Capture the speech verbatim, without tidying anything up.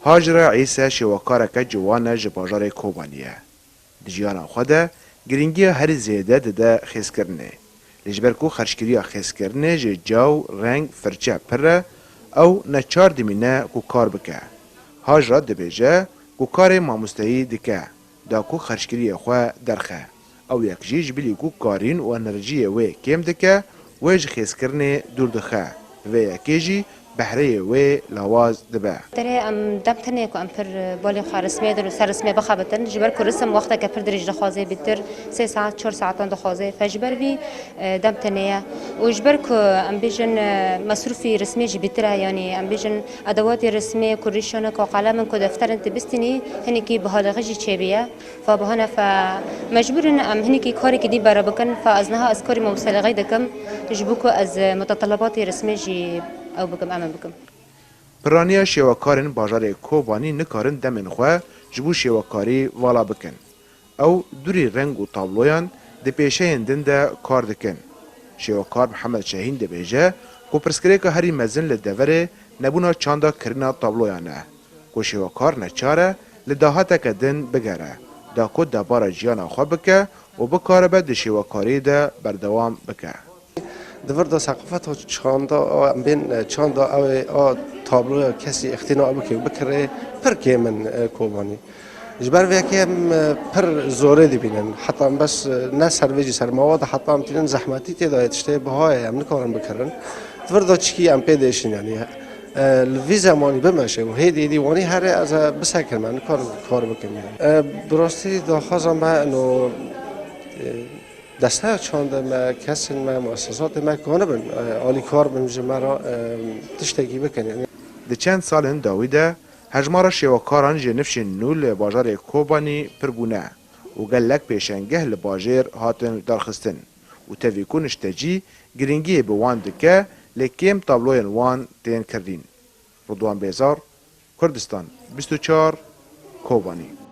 Hacire Îse şêwekareke ciwan e ji bajarê Kobanî ye. Di jiyana xwe de girîngiya herî zêde dide xêzkirinê. Lê ji ber ku xerckiriya xêzkirinê ji caw, reng, firçe pir e, ew neçar dimîne ku kar bike. Hacra dibêje ku karê mamosteyî dike, da ku xerckiriyê xwe derxe. Ew yek jî ji bilî ku karîn û enerjiyê wê kêm dike, wê ji xêzkirinê dûr dixe. Vê yekê jî behreyê wê lawaz dibe. Terê em dem tenê ku em pir balê xwe rismê dir û ser rismê bixebitin. Ji ber ku risim wexteke pir dirêj dixwaze, bîtir sê saet, çar saetan dixwaze. Fe ji ber vî, e, dem tenê ye. Û ji ber ku em bêjin, e, mesrûfî rismê jî bîtir e, yanî em bêjin edewatê rismê ku rîşan e, ku qelem in, ku defter in, tu bistînî, hinekî bihalixî jî çêbîye. Fa bihane fe mecbûr in em hinekî karekî dî bere bikin. Fa ez niha ez karî mamostelegî dikim, ji bo ku ez mutetelebatê rismê jî ew bikim, em ê bikim. Piraniya şêwekarên bajarê Kobanî nikarin demên xwe ji bo şêwekarî vala bikin. Ew dûrî reng û tabloyan di pêşeyên din de kar dikin. Şêwekar Mihemed Şehîn dibêje ku pirsgirêka herî mezin li deverê nebûna çanda kirina tabloyan e. Ku şêwekar neçar e li dahateke din bigere, da ku debara jiyana xwe bike û bikaribe di şêwekariyê de berdewam bike. Di vir de seqafeta çanda a, em bên, e, çanda ew ê a tabloya kesî îqtîna bike û bikire pir kêm in, e, Kobanî. Ji ber vê yekê em, e, pir zorê dibînin. Heta em bes, e, ne ser vê jî ser mava de heta em tînin zehmetî tê de ye, tiştê bihayê em nikarin bikirin. Di vir de çikî em pê diêşin, yanî, e, li vî zemanî bimeşe û hêdî hêdî wanî here ez ê bisekirim, em nikarin kar bikin, yanî. E, bi rastî daxwaza me ino, e, desteya çandê me, kesên me, muessesatê me kanibin, e, alîkar bin ji me re, e, tiştekî bikin, yanî. Di çend salên dawî de hejmara şêwekaran ji nifşên nû li bajarê Kobanî pir bûne û gelek pêşengeh li bajêr hatin darxistin û tevî ku niştecî girîngiyê bi wan dike, lê kêm tabloyên wan tên kirîn. Ridwan Bêzar, Kurdistan bîst û çar, Kobanî.